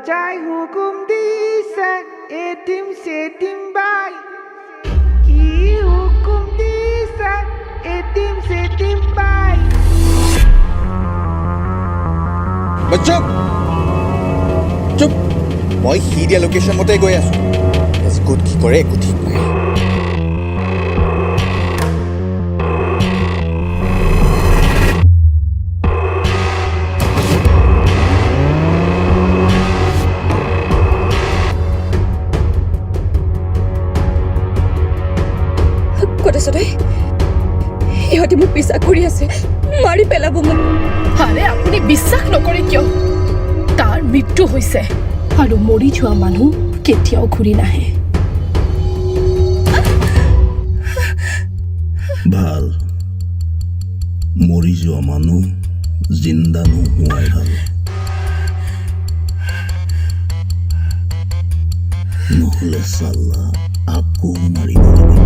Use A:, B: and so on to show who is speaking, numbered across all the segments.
A: ৰজাই হুকুম দিছে এটিম চেটিম বাই, কি হুকুম দিছে এটিম চেটিম বাই।
B: চুপ চুপ, মই সি দিয়া লোকেশ্যন মতে গৈ আছো। ক'ত কি কৰে একো ঠিক নাই।
C: ক'ত আছ তই? ইহঁতে মোক পিছা কৰি আছে, মাৰি পেলাব মোক।
D: আৰে আপুনি বিশ্বাস নকৰে কিয়? তাৰ মৃত্যু হৈছে আৰু মৰি যোৱা মানুহ কেতিয়াও ঘূৰি নাহে।
E: ভাল, মৰি যোৱা মানুহ জিন্দা নোহোৱাই ভাল। নহ'লে চাল্লা আকৌ মাৰিব লাগিব।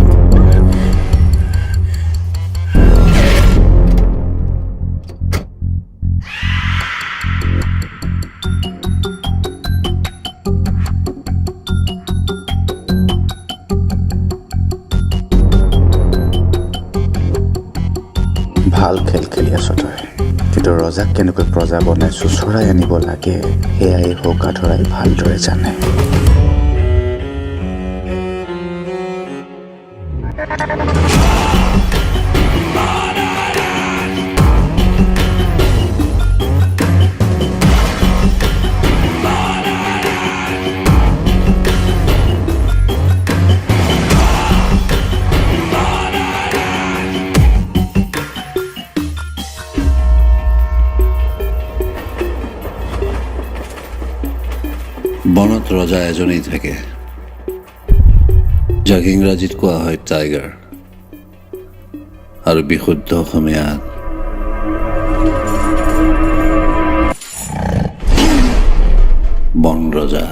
F: ভাল খেল খেলি আছ তই, কিন্তু ৰজাক কেনেকৈ প্ৰজা বনাই চোঁচৰাই আনিব লাগে সেয়াই হকা ধৰাই ভালদৰে জানে।
G: বনত ৰজা এজনেই থাকে, যাক ইংৰাজীত কোৱা হয় টাইগাৰ আৰু বিশুদ্ধ অসমীয়াত বন ৰজা।